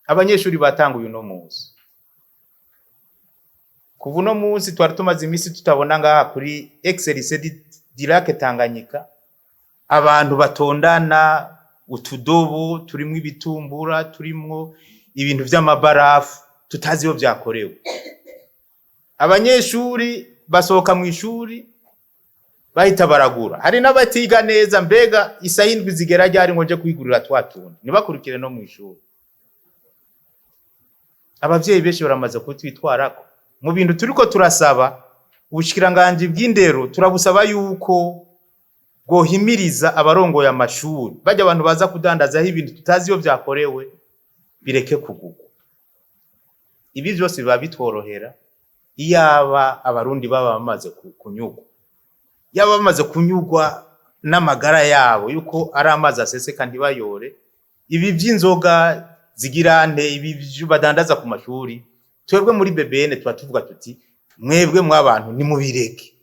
Abanyeshuri batanguye uno munsi. Kuva uno munsi twari tumaze iminsi tutabona ngaha kuri ex-lycée du Lac Tanganyika abantu batondana utudobo turimwo ibitumbura, turimwo ibintu vy'amabarafu tutazi iyo vyakorewe. Abanyeshuri basohoka mu ishuri bahita baragura. Hari n'abatiga neza: mbega isaha 7 zigera ryari ngo nje kwigurira twa tuntu? Ntibakurikire no mu ishuri. Abavyeyi benshi baramaze kutwitwarako. Mu bintu turiko turasaba ubushikiranganji bw'indero, turabusaba yuko bwohimiriza abarongoye amashuri, barya abantu baza kudandazaho ibintu tutazi iyo vyakorewe bireke kugurwa. Ibi vyose biba bitworohera iyaba Abarundi baba bamaze kunyugwa, yaba bamaze kunyugwa n'amagara yabo yuko ari amazi aseseka ntibayore. Ibi vy'inzoga zigirante, ibi badandaza ku mashuri, twebwe muri BBN tuba tuvuga tuti: mwebwe mw'abantu nimubireke.